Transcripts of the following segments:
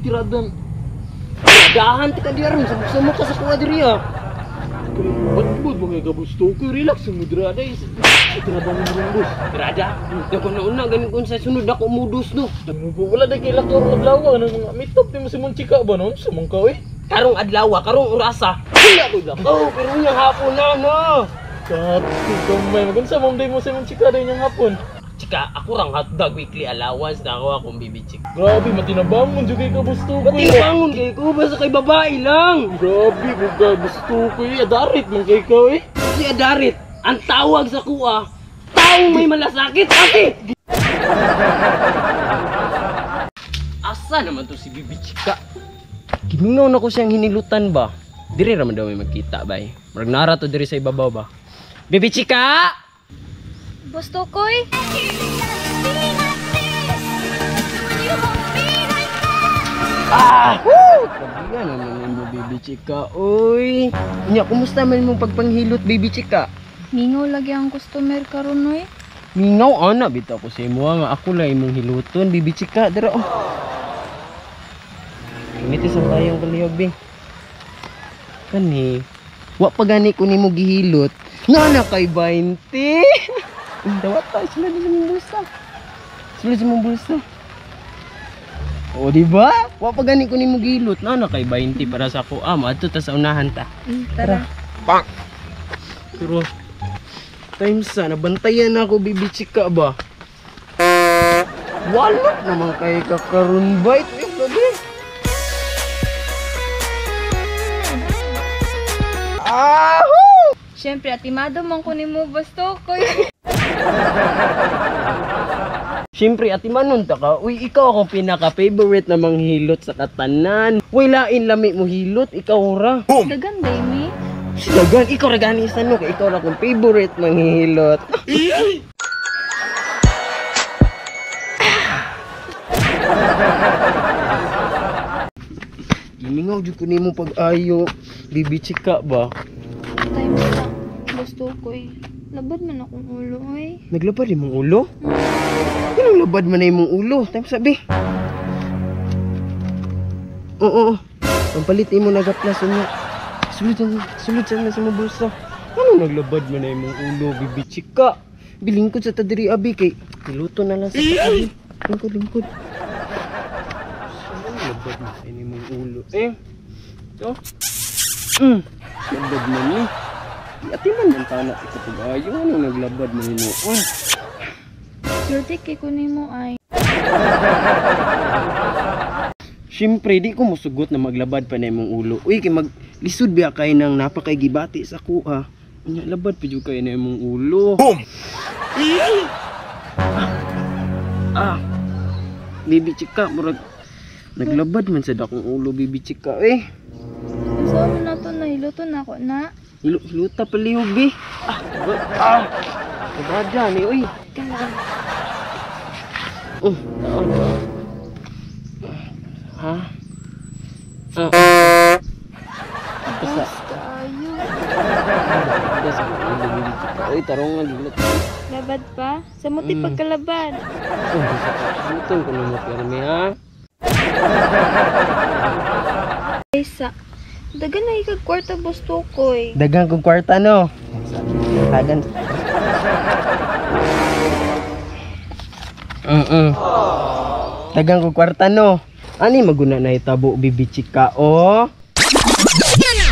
tiradan. Dahan ti ka diyan, sabog ka sa kuha diri ah. Batbud mo kay boss Tukoy, relax mo dira day. Tirada mo rin boss. Tirada. Dako na una ganin kun sa sunod ako mudus no. Wala day kay laktor adlaw ano mga meet up ni mo si Monchika ba noon? Sumong ka oy. Karong adlaw, karong orasa. Wala ko lakaw, oh, pero unyang hapon na no. Kati kamay magunsa mong day mo si Monchika day niyang hapon. Chika, ako rang hotdog weekly allowance na ako akong bibi chika. Grabe, matinabangon jud kay ka boss Tukoy. Matinabangon kay ko basta kay babae lang. Grabe, buga boss Tukoy, adarit man kay ka eh. Si adarit, ang tawag sa kuha, taong may malasakit kasi. Asa naman to si bibi chika? Gimingaw na ko siyang hinilutan ba? Dire ra man daw may magkita bay. Murag nara to dire sa ibabaw ba? Bibi chika! Boss Tukoy? Ah! Woo! Kabiga naman mo, baby chika. Uy! Nya, kumusta man mong pagpanghilot, baby chika? Mingaw lagi ang customer karon oy. Mingaw, ana. Bitaw ko sa imo nga ako lang imong hiluton, baby chika. Dara, oh. Ngiti sa bayang kalihog, bing. Kani, wa pa gani ko nimo gihilot. Nga na kay 20. Dawat ta, sila sa mong bulsa. Sila sa mong bulsa. O, di ba? Wa pa gani ko nimo gihilot. Na na kay 20 para sa ako. Ah, maadto ta sa unahan ta. Tara. Bang. Pero times sa nabantayan ako baby chika ba. Wala naman kay kakaron bite eh gabi. Ahoo! Siyempre, atimado man ko nimo Boss Tukoy. Siyempre, ati manon ta ka. Uy, ikaw akong pinaka-favorite na manghilot sa katanan. Uy, lain lami mo hilot, ikaw ra. Dagan day mi. Dagan, ikaw ra gani sa no, kay ikaw ra akong favorite manghilot. Gimingaw jud ko nimo pag-ayo, bibi chika ba? Time sa Boss Tukoy. Labad man akong ulo oy. Naglabad imong ulo? Anong labad man na imong ulo? Time sabi. Oo. Pampalit imo nagaplas unya. Sulod sa na sa mong bulsa. Anong naglabad man na imong ulo, bibi chika? Bilingkod sa tadiri abi kay niluto na lang sa abi. Lingkod, lingkod. Anong labad man sa imong ulo? Eh. Ito. Labad man ni. Ati man ang tanak ito pag-ayo. Anong naglabad man hinuon? Swerte kay ko nimo ay. Siyempre, di ko musugot na maglabad pa na imong ulo. Uy, kay maglisod biya kay nang napakaigibati sa kuha. Unya, labad pa jud kay na imong ulo. Boom! Ah, baby chika, murag naglabad man sa dakong ulo, baby chika, eh. Unsa man na to nahiluto na ako na. Hiluta pa lihog, be. Ah, ah. Kabada ni, uy. Oh, taon ba? Ha? Ah. Basta. Kaayo. Basta. Uy, tarong nga gilot. Labad pa? Sa muti pagkalabad. Oh, basta. Lutong ko na mo pirmi, ha? Isa. Dagan na ikag kwarta, Boss Tukoy. Dagan kong kwarta, no? Dagan. Dagan kong kwarta, no? Ani maguna na itabo, bibi chika, oh?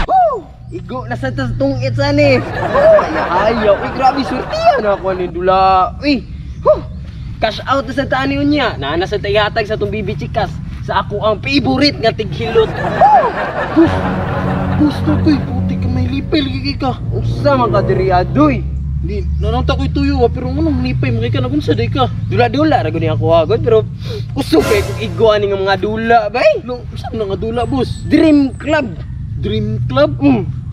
Woo! Igo na sa tas tungit sa ni. Oh, ayaw. Uy, grabe, surtiyan ako ni Dula. Uy, huh! Cash out na sa taan niyo niya. Naana sa tayatag sa tong bibi chikas. Sa ako ang favorite nga tighilot. Woo! Boss Tukoy, puti ka may lipay, lagi ka. Usa man ka diri adoy. Di, nananta ko'y tuyo, pero anong lipay, mga ka nagunsa, day ka. Dula-dula, rago niya ako agad, pero kusog kay kung igo ani nga mga dula, bay. Lo, saan na nga dula, boss? Dream Club. Dream Club?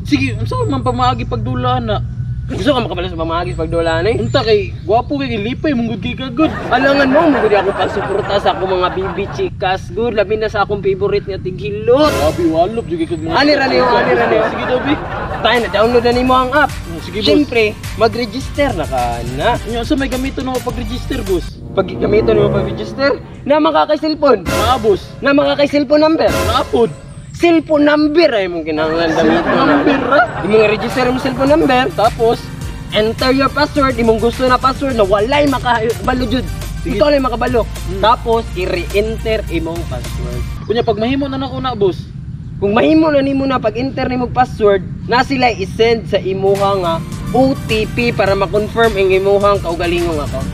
Sige, saan man pamaagi pagdula na? Gusto ka makabalo sa pamaagi pagdula ni? Unta kay gwapo kay lipay mong gud kay kagod. Alangan mo, mugod ako pagsuporta sa akong mga bibi chicas, good. Labi na sa akong favorite nga tighilot. Grabe, walop jud kay kag mga. Ani ra niyo, ani ra niyo. Sige daw, bi. Tayo na download na nimo ang app. Oh, sige, boss. Siyempre, mag-register na ka na. Nya sa may gamiton ako pag-register, boss? Pag gamiton mo pag-register, na makakay cellphone. Naa, boss. Na makakay cellphone number. Naapod. Cellphone number ay mong kinahanglan gamiton. Cellphone number, ra? Imong register mo cellphone number, Tapos, enter your password, imong gusto na password na walay makabalo jud. Sige. Ikaw lang makabalo. Tapos i-re-enter imong password. kunya pag mahimo na nako na, boss. Kung mahimo na nimo na pag-enter nimo password, na sila i-send sa imuha nga OTP para ma-confirm ang imuhang kaugalingong account.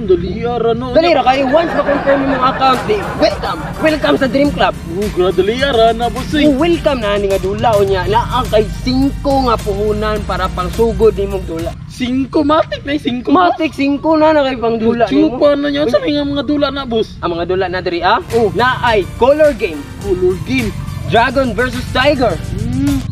Dali ra no. Dali ra kayo once ma-confirm imong account, di welcome. Welcome sa Dream Club. Oh, grabe dali ra na, boss. Eh. Oh, welcome na ani nga dula unya naa kay 5 nga puhunan para pangsugod nimong dula. 5 matik na 5. Matik 5 na na kay pang dula nimo. Chupa na niya. Sa nga mga dula na, boss? Ang mga dula na diri ah, oh, na ay color game, Color game. Dragon versus Tiger,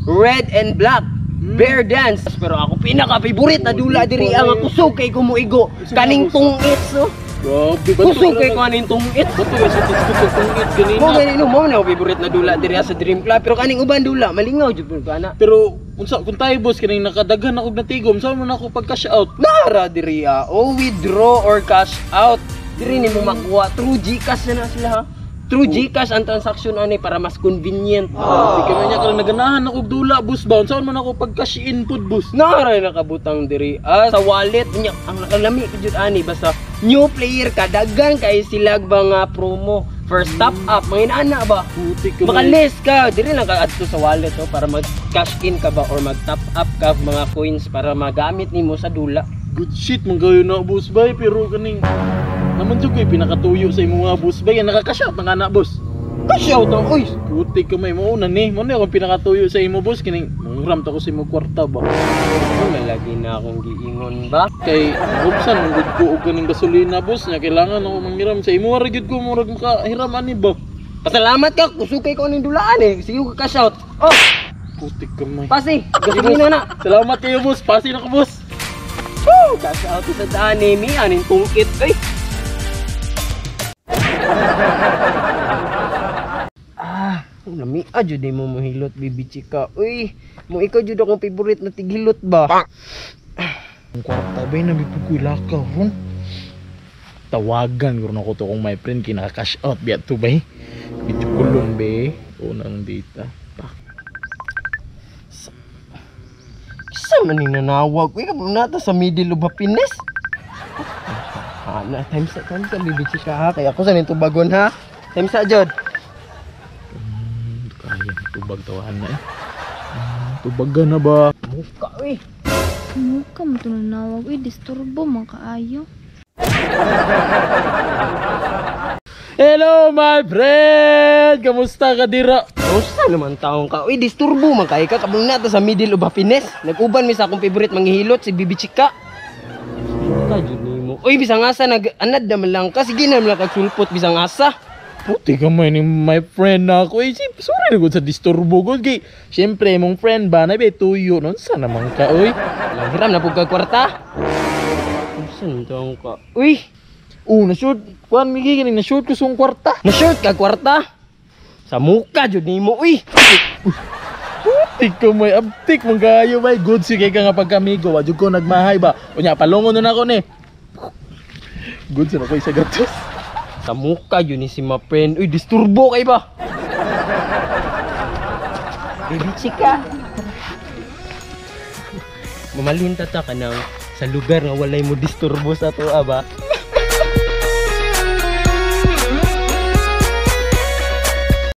Red and Black, Bear Dance. Pero ako pinaka-favorite na dula diri ang kusog kay kumuigo kaning tungits no. Grabe ba? Kusog kay ko aning tungits. Bato sa tiskus tungit ganina. Mo gani no mo na ako favorite na dula diri sa Dream Club pero kaning uban dula malingaw jud pud ko ana. Pero unsa kung tayo boss kining nakadaghan ako natigom, sa man ako pag cash out? Nara diri ah, o withdraw or cash out. Diri nimo makuha through GCash na na sila ha. Through GCash ang transaction ani para mas convenient. Di kami niya karon naganahan ako og dula boss ba? Unsa man ako pag cash in pud boss? Naray nakabutang diri ah, sa wallet niya ang nakalami jud ani basta new player ka daghan kay silag ba nga promo first top up mga inaana ba. Puti ka. Makaless ka diri lang ka adto sa wallet oh, para mag cash in ka ba or mag top up ka mga coins para magamit nimo sa dula. Good shit man kayo na boss bay pero kaning naman jud ko'y pinakatuyo sa imong mga boss bay naka-cash out na nga na boss. Cash out ang oy. Puti ka may mo na ni. Mo na akong pinakatuyo sa imo boss kining mangram ta ko sa imo kwarta ba. Ano lagi na akong giingon ba? Kay hubsan man gud ko og kaning gasolina boss nya kailangan ako manghiram sa imo ra gyud ko murag makahiram ani ba. Pasalamat ka kusog kay ko ning dulaan eh. Sige ka cash out. Oh, Puti ka may. pasi. Gasolina na. Salamat kayo boss. Pasi na ko boss. Woo! Cash out sa daan ni mi aning tungkit oy. Ah, lami ah jud mo mohilot bibi chika. Uy, mo ikaw jud akong favorite na tighilot ba? Ang kwarta ba na may lakaw ron? Tawagan ko na ko to kung my friend kinaka-cash out biya to bay. Medyo kulong be. Unang data. Pak. Sa man ni nanawag. Uy, kabalo nata sa middle of happiness. Ah, na times sa bibi chika ha. Kaya ako sa nito bagon ha. Times sa jud. Kaya tubag tawahan na eh. Tubagan na ba? Muka uy. Muka mo to nanawag. Uy, disturbo man kaayo. Hello my friend! Kamusta ka dira? Usa naman taong ka. Uy, disturbo man kay ka. Kabalo nata sa middle of happiness. Nag-uban mi sa akong favorite manghihilot si Bibi Chika. Ka jud nimo. Uy, bisang asa nag-anad naman lang ka. Sige na man lang kag sulpot bisang asa. Puti ka man ni my friend na ako. Eh, sorry na gud sa disturbo gud kay syempre imong friend ba na be tuyo nun sa naman ka oy. Lang hiram na pud kag kwarta. Usa naman taong ka. Uy, Oh, na shoot. Kuan migi kini na shoot ko sa kwarta. na short ka kwarta. Sa muka jud nimo uy. Puti ka may abtik man kayo bay. Good sige ka nga pagkamigo. Wa jud ko nagmahay ba. Unya palongon na nako ni. Good sa ko isa gatos. Sa muka jud ni si ma friend. Uy, disturbo kay ba? Baby Chika. Mamalinta ta ka ng sa lugar nga walay mo disturbo sa tuwa ba?